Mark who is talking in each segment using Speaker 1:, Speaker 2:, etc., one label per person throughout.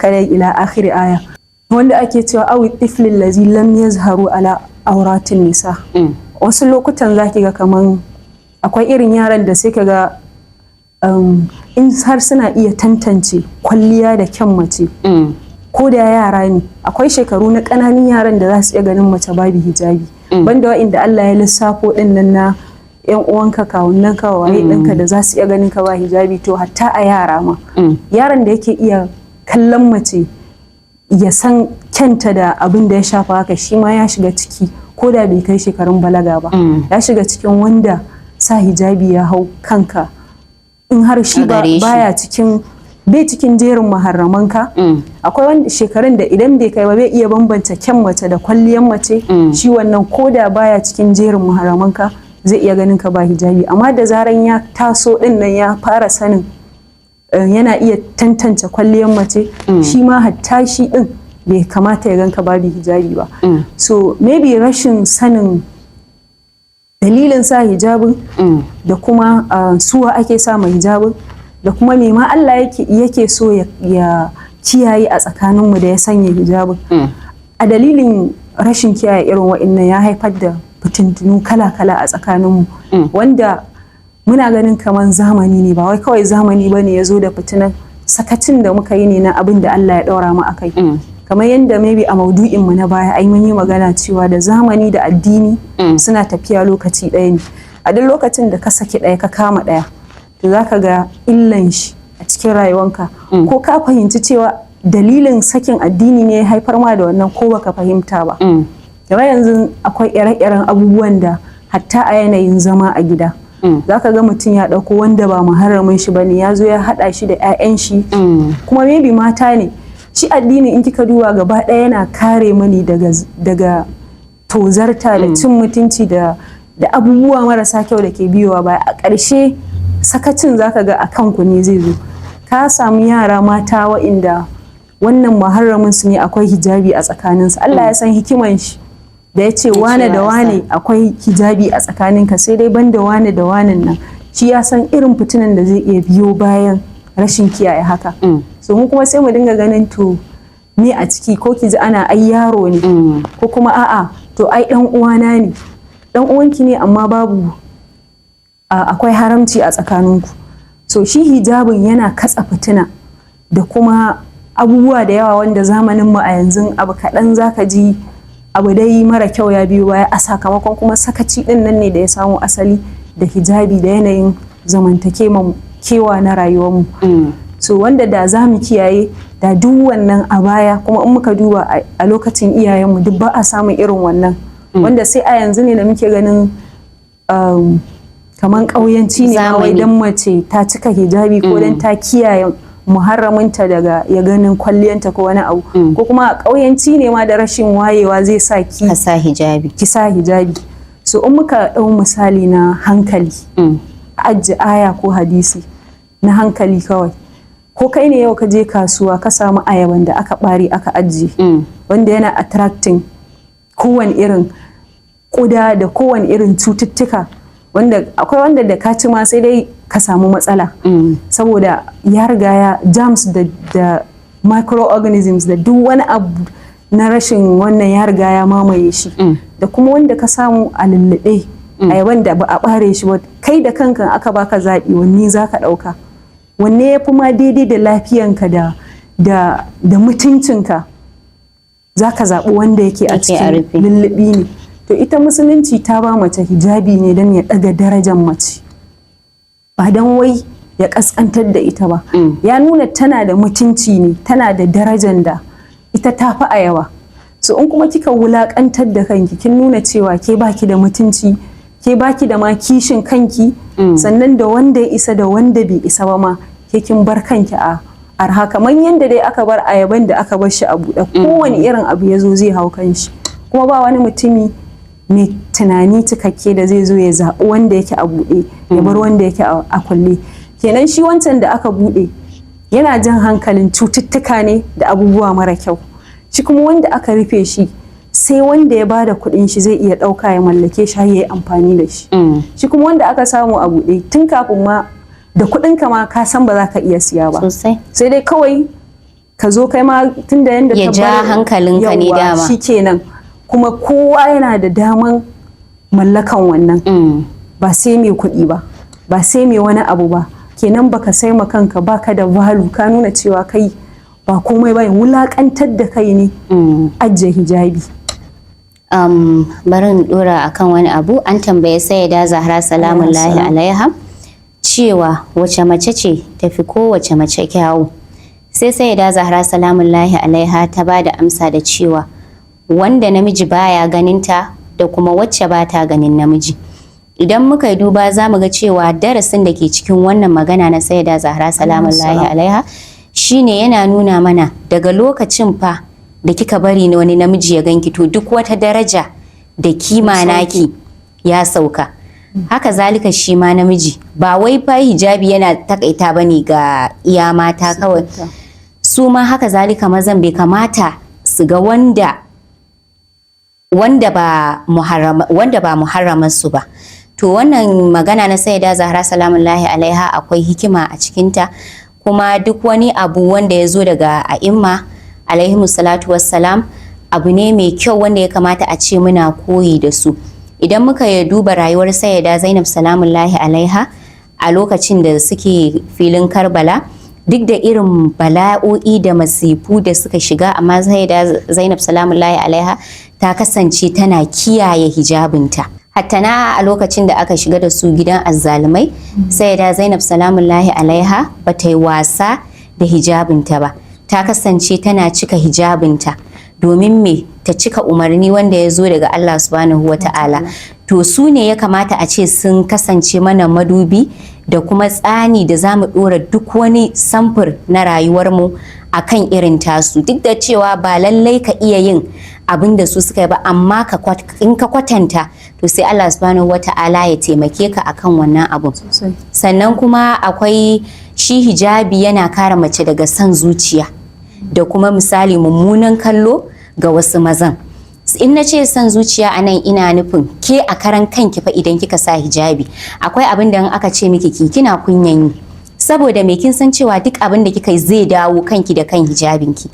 Speaker 1: Haka ila akhir aya wanda ake cewa awi tiflil lazi lam yazharu ala auratin nisa. Wasu lokutan zaki ga kaman akwai irin yaran da sai ka ga in har suna iya tantance kwalliya da kyan mace, ko da yara ne, akwai shekaru na ƙananan yaran da za su iya ganin mace babu hijabi, banda wa'inda Allah ya lissafo din nan na yan uwanka, kawunan ka, waye ɗinka da za su iya ganin ka ba hijabi. To hatta a yara ma, yaran da yake iya kallon mace ya san kyanta da abin da ya shafa haka, shi ma ya shiga ciki. Ko da bai kai shekarun balaga ba, ya shiga cikin wanda sa hijabi ya hau kanka. In har shi baya cikin, bai cikin jerin maharramanka, akwai wanda shekarun da idan bai kai ba bai iya bambance kyan mace da kwalliyan mace, shi wannan ko da baya cikin jerin maharramanka zai iya ganin ka ba hijabi. Amma da zaran ya taso din nan ya fara sanin yana iya tantance kwalliyan mace, shi ma hatta shi din bai kamata ya ganka babu hijabi ba. So maybe rashin sanin dalilin sa hijabin da kuma suwa ake sa ma hijabin da kuma me ma Allah yake so ya kiyaye a tsakaninmu da ya sanya hijabin, a dalilin rashin kiyaye irin wa'innan ya haifar da fitintunu kala-kala a tsakaninmu, wanda muna ganin kamar zamani ne. Ba wai kawai zamani ba ne ya zo da fitinan, sakacin da muka yi ne na abin da Allah ya ɗaura mu a kai. Kamar yadda maybe a maudu'in mu na baya ai mun yi magana cewa da zamani da addini suna tafiya lokaci ɗaya ne. A duk lokacin da ka saki ɗaya ka kama ɗaya, to za ka ga illan shi a cikin rayuwanka, ko ka fahimci cewa dalilin sakin addini ne ya haifar ma da wannan ko baka fahimta ba. Kamar yanzu akwai ire-iren abubuwan da hatta a yanayin zama a gida za ka ga mutum ya ɗauko wanda ba muharramin shi bane ya zo ya haɗa shi da 'ya'yan shi, kuma maybe mata ne. Shi addini in kika duba gaba ɗaya yana kare mani daga tozarta da cin mutunci da abubuwa marasa kyau da ke biyowa baya. A ƙarshe sakacin zaka ga a kanku ne zai zo. Ka samu yara mata wa'inda wannan muharramin su ne, akwai hijabi a tsakaninsu. Allah ya san hikiman shi da ya ce wane da wane akwai hijabi a tsakaninka, sai dai banda wane da wanen nan. Shi ya san irin fitinan da zai iya biyo bayan rashin kiyaye haka. So mu kuma sai mu dinga ganin to me a ciki, ko ki ji ana ai yaro ne, ko kuma a'a, to ai dan uwana ne. Dan uwanki ne, amma babu, akwai haramci a tsakaninku. So shi hijabin yana katsa fitina da kuma abubuwa da yawa wanda zamanin mu a yanzu abu kaɗan zaka ji abu dai mara kyau ya biyo baya, a sakamakon kuma sakaci din nan ne da ya samo asali da hijabi da yanayin zamantakewa na rayuwarmu. So wanda da za mu kiyaye da duk wannan a baya, kuma in muka duba a lokacin iyayenmu duk ba a samun irin wannan, wanda sai a yanzu ne da muke ganin kaman ƙauyanci ne kawai dan mace ta cika hijabi ko dan ta kiyaye muharraminta daga ya ganin kwalliyanta ko wani abu, ko kuma ƙauyanci ne ma da rashin wayewa zai sa ki
Speaker 2: sa hijabi.
Speaker 1: Ki sa hijabi. So in muka ɗau misali na hankali, ajiye aya ko hadisi, na hankali kawai, ko kai ne yau ka je kasuwa ka samu ayaban da aka ɓare aka ajiye, wanda yana attracting kowane irin ƙuda da kowane irin cututtuka, wanda akwai wanda da ka ci ma sai dai ka samu matsala, saboda ya riga ya germs da microorganisms da duk wani abu na rashin wannan ya riga ya mamaye shi, da kuma wanda ka samu a lullube, ayaban da ba a ɓare shi ba, kai da kanka aka baka zaɓi, wanne za ka ɗauka? Wanne ya fi ma daidai da lafiyanka da mutuncinka? Za ka zaɓi wanda yake a cikin lullubi ne. To ita musulunci ta ba mace hijabi ne don ya ɗaga darajar mace, ba don wai ya ƙasƙantar da ita ba. Ya nuna tana da mutunci ne, tana da darajar da ita ta fi ayaba. So in kuma kika wulaƙantar da kanki, kin nuna cewa ke baki da mutunci, ke baki da ma kishin kanki. Sannan da wanda ya isa da wanda bai isa ba ma, ke kin bar kanki a arha, kamar yadda dai aka bar ayaban da aka bar shi a buɗe, kowane irin abu ya zo zai hau kanshi. Kuma ba wani mutumi mai tunani cikakke da zai zo ya zaɓi wanda yake a buɗe ya bar wanda yake a kulle. Kenan shi wancan da aka buɗe yana jan hankalin cututtuka ne da abubuwa mara kyau. Shi kuma wanda aka rufe shi, sai wanda ya bada kuɗin shi zai iya ɗauka ya mallake shi har ya yi amfani da shi. Shi kuma wanda aka samu a buɗe, tun kafin ma da kuɗin ka ma ka san ba za ka iya siya ba.
Speaker 2: Sosai.
Speaker 1: Sai dai kawai Ka zo kai ma tunda yanda
Speaker 2: Ya
Speaker 1: ta
Speaker 2: ja hankalinka ne
Speaker 1: Yawwa,
Speaker 2: dama.
Speaker 1: shikenan. Kuma kowa yana da daman mallakan wannan, ba sai mai kuɗi ba, ba sai mai wani abu ba. Kenan baka sai ma kanka, baka da value, ka nuna cewa kai ba komai ba, wulakantar da kai ne ajiye hijabi.
Speaker 2: Bari in dora akan wani abu. An tambaye Sayyida Zahra salamullahi alaiha cewa wace mace ce tafi kowace mace kyawu. Sai Sayyida Zahra salamullahi alaiha ta ba da amsa da cewa wanda namiji baya ganinta da kuma wacce ba ta ganin namiji. Idan muka yi duba, za mu ga cewa darasin da ke cikin wannan magana na Sayyida Zahra salamullahi alaiha shine yana nuna mana daga lokacin fa da kika bari na wani namiji ya ganki, to duk wata daraja da kima naki ya sauka. Haka zalika shi ma namiji, ba wai fa hijabi yana takaita bane ga iya mata kawai, su ma haka zalika mazan bai kamata su ga wanda ba muharraman su ba. To wannan magana na Sayyida Zahra salamullahi alaiha akwai hikima a cikinta. Kuma duk wani abu wanda ya zo daga a'imma alaihimu salatu wassalam abu ne mai kyau wanda ya kamata a ce muna koyi da su. Idan muka duba rayuwar Sayyida Zainab salamullahi alaiha a lokacin da suke filin Karbala, duk da irin bala'o'i da masifu da suka shiga, amma Sayyida Zainab salamullahi alaiha ta kasance tana kiyaye hijabinta. Hatta na a lokacin da aka shiga da su gidan azzalumai, Sayyida Zainab salamullahi alaiha ba ta yi wasa da hijabinta ba. Ta kasance tana cika hijabinta domin me? Ta cika umarni wanda ya zo daga Allah subhanahu wa ta'ala. To su ne ya kamata a ce sun kasance mana madubi da kuma tsani da za mu ɗora duk wani samfur na rayuwarmu a kan irin tasu, duk da cewa ba lallai ka iya yin abin da su suka yi ba, amma in ka kwatanta, to sai Allah subhanahu wa ta'ala ya taimake ka akan wannan abun. Sannan kuma akwai shi hijabi yana kare mace daga son zuciya da kuma misali mummunan kallo ga wasu mazan. In na ce son zuciya a nan, ina nufin ke a karan kanki fa idan kika sa hijabi, akwai abin da in aka ce miki ki, kina kunyan yi. Saboda me? Kin san cewa duk abin da kika yi zai dawo kanki da kan hijabinki.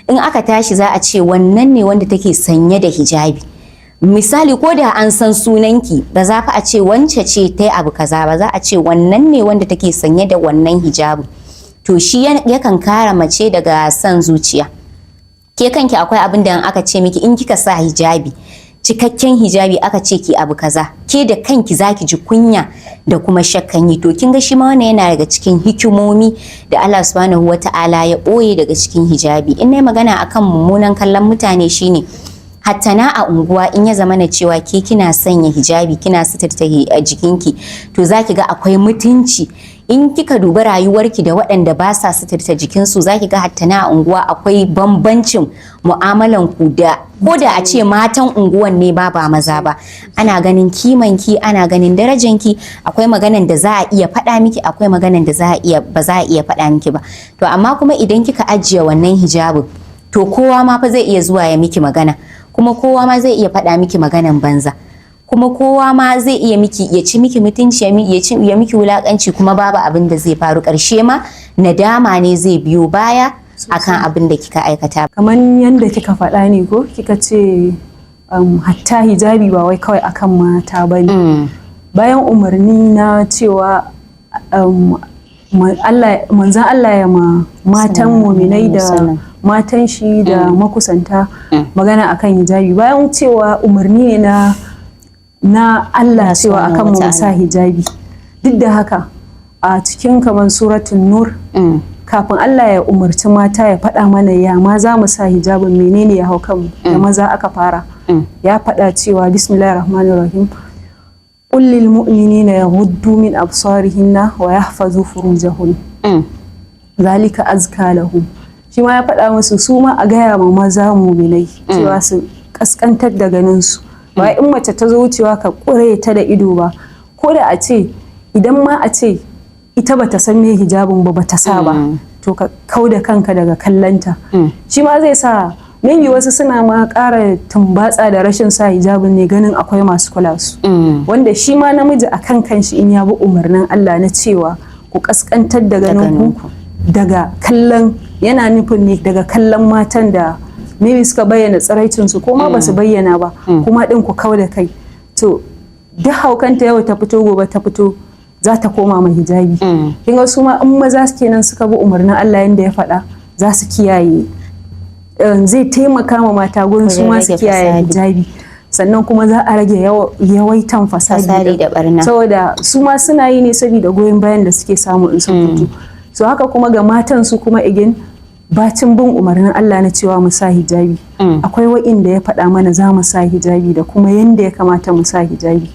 Speaker 2: In aka tashi za a ce wannan ne wanda take sanye da hijabi. Misali, ko da an san sunanki, ba za fa a ce wance ce ta yi abu kaza ba, za a ce wannan ne wanda take sanye da wannan hijabin. To shi yakan kare mace daga son zuciya. Ke kanki akwai abin da in aka ce miki, in kika sa hijabi, cikakken hijabi, aka ce ki abu kaza, ke da kanki zaki ji kunya da kuma shakkan yi. To kin ga shi ma wannan yana daga cikin hikimomi da Allah subhanahu wata'ala ya boye daga cikin hijabi. In nayi magana akan mummunan kallon mutane, shine hatta na a unguwa, in ya zamana cewa ke kina sanya hijabi, kina suturta a jikinki, to zaki ga akwai mutunci. In kika dubi rayuwarki da waɗanda ba sa suturta jikinsu, zaki ga hatta na a unguwa akwai bambancin mu'amalan ku, da ko da a ce matan unguwan ne ba ba maza ba, ana ganin kimanki, ana ganin darajanki. Akwai maganan da za a iya faɗa miki, akwai maganan da za a iya ba za a iya faɗa miki ba. To amma kuma idan kika ajiye wannan hijabin, to kowa ma fa zai iya zuwa ya miki magana, kuma kowa ma zai iya faɗa miki maganan banza, kuma kowa ma zai iya miki ya ci miki mutunci, ya miki wulakanci, kuma babu abin da zai faru. Ƙarshe ma nadama ne zai biyo baya akan abin da kika aikata.
Speaker 1: Kamar yadda kika faɗa ne, ko kika ce hatta hijabi ba wai kawai akan mata ba ne. Bayan umarni na cewa manzan Allah ya ma matan muminai da matan shi da makusanta magana akan hijabi, bayan cewa umarni ne na Allah cewa akan mu sa hijabi, duk da haka a cikin kamar Suratul Nur, kafin Allah ya umarci mata ya faɗa mana ya ma za mu sa hijabin, menene ya hau kanmu, da maza aka fara. Ya faɗa cewa, bismillahir rahmanir rahim, qul lil mu'minina yaghuddu min absarihinna wa yahfazu furujahun zalika azka lahum. Shi ma ya faɗa musu, su ma a gaya ma maza muminai cewa su kaskantar da ganin su. Ba in mace ta zo wucewa ka ƙure ta da ido ba, ko da a ce idan ma a ce ita bata san me hijabin ba, bata sa ba, to ka kau da kanka daga kallanta. Shi ma zai sa maybe wasu suna ma ƙara tumbatsa da rashin sa hijabin ne, ganin akwai masu kula su. Wanda shi ma namiji a kan kanshi, in ya bi umarnin Allah na cewa ku kaskantar da ganin ku, Daga kallon, yana nufin ne daga kallon matan da maybe suka bayyana tsiraicinsu ko ma ba su bayyana ba, kuma din ku kau da kai. To duk haukanta, yau ta fito, gobe ta fito, za ta koma mai hijabi. Kin ga su ma in maza kenan suka bi umarnin Allah yanda ya faɗa, za su kiyaye, zai taimaka ma mata gurin su ma su
Speaker 2: rage
Speaker 1: kiyaye
Speaker 2: fasadi.
Speaker 1: hijabi. Sannan kuma za a rage yawaitan fasadi
Speaker 2: Fasadi
Speaker 1: din.
Speaker 2: da barna.
Speaker 1: Saboda su ma suna yi ne saboda goyon bayan da suke samu in sun fito. So haka kuma ga matan su kuma again, bacin bin umarnin Allah na cewa mu sa hijabi, akwai wa'inda ya faɗa mana za mu sa hijabi da kuma yanda ya kamata mu sa hijabi.